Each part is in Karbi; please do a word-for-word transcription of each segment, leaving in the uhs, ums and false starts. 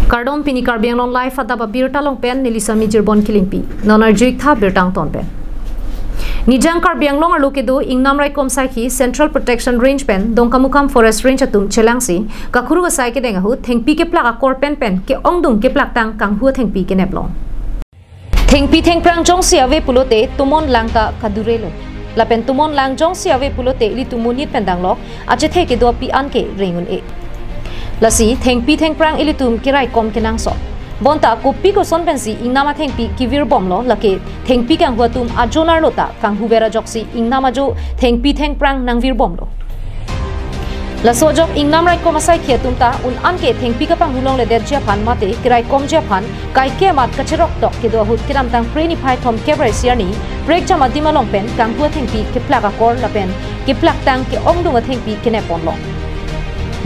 Kardom, pini Karbi Anglong Live adap abirta along pen neli Sami Jirbon Kilingpi. Non arjuik tha birta angton pen. Nijang Karbi Anglong arlo kedo Ingnam Raikom Saikhi Central Protection Range pen Dongkamukam Forest Range atum chelangsi kakuruk asai kedeng ahut thengpi keplak akor pen pen ke-ongdung keplaktang kanghu athengpi kenep long. Thengpi thengphrang jongsi ave pulote tomon lang ta kadure lo. Lapen tomon lang jongsi ave pulote ilitum monit pen danglok achethe kedo api an ke reng un-e. Lasi thengpi thengphrang ilitum keraikom kenangsot. Bonta kopi koson pensi ingnam athengpi kevir bomlo, lake thengpi kanghu atum ajo arlo ta kanghuver ajoksi ingnam ajo thengpi thengphrang nangvir bomlo. Laso ajok Ingnam Raikom Asaikhi atum ta un-an ke thengpi kapanghu longledetji aphan mate keraikomji aphan kaike amat kacherok tok kedo ahut kedamtang Phre niphai thomkep ra isi arni prekjam adim along pen kanghu athengpi keplak akor lapen keplaktang ke-ongdung athengpi kenep pon long.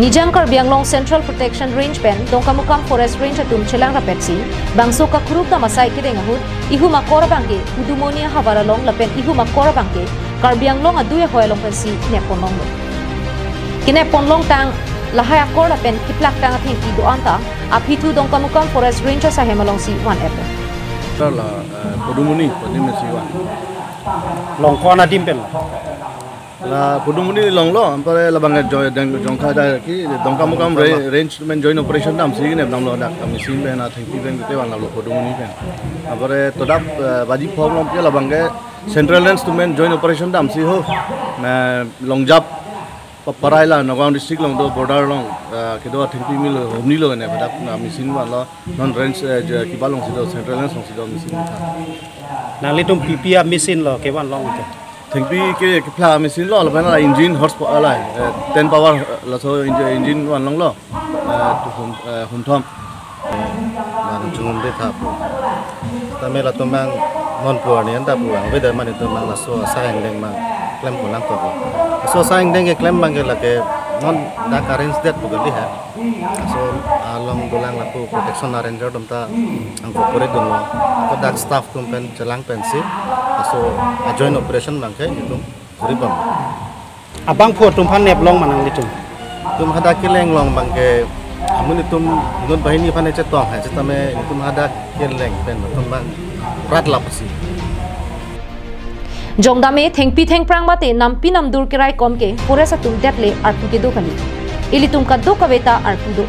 Nijang Karbi Anglong Central Protection Range pen Dongkamukam Forest Range atum chelang rapetsi bangso kakuruk dam asai kedeng ahut ihum akor abang ke Pudumoni ahavar along lapen ihum akor abang ke Karbi Anglong adui ahoi along pensi nep pon longlo. Kenep pon longtang lahai akor lapen keplaktang athengpi do-an ta aphi thu Dongkamukam Forest Range asahem alongsi van-et lo. Sir, la, eh, Pudumoni, Pudumoni si van. Long ko-an adim pen? La Pudumoni longlo, anpare labang ke jo-, deng-, jongkha da ki, Dongkamukam re-, range men joint operation damsi kenep damlo dak, kami sim pen, athengpi pen, kete van lo Pudumoni pen. Anpare todap, eh, baji phom along ke labang ke Central Range atum men joint operation damsi ho, na Longjap, Pa-, Parai la, Nagaon district along do border along, eh, kedo athengpi milo, humni lo ne, dak na machine van lo, non range, eh, je, kiba alongsi do, Central Range alongsi do machine tha. Nanglitum P P a machine lo kevan long ke? Thengpi ke, keplak machine lo, lapen la engine horse power la, eh, ten power, eh, laso engine, engine van longlo, eh, tu hum, eh, humthom. Bang chunum de tha pu. Tame latum bang non pu arni anta pu bang, whether mane tum bang laso asai angdeng bang klem pu nangkok. Laso asai angdeng keklem bang ke lake non dak arrange det pu kali ha. Laso along dolang lapu protection arranger atum ta angkok pore dunlo. Ko dak staff atum pen chelang pensi laso a joint operation bang ke itum kuri bom. Abangphu atum aphan nep long ma nanglitum? Itum hadak keleng long bang ke, amun itum inut banghini aphan chetong hai, setame itum hadak keleng pen itum bang rat lapsi. Jongdam e thengpi thengphrang mate nampi namdur keraikom ke forest atum det le arpu kedo kali. Ilitum kadokave ta arpu do.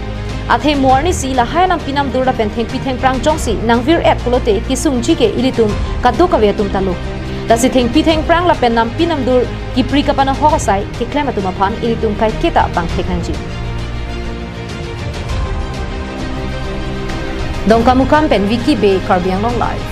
Athe mo arnisi lahai nampi namdur lapen thengpi thengphrang jongsi nangvir-et pulote kesungji ke ilitum kadokave atum ta lo. Lasi thengpi thengphrang lapen nampi namdur kipri kapanohok asai keklem atum aphan ilitum kaiketa pangthek nangji. Dongkamukam pen Vicky Bey, Karbi Anglong Live.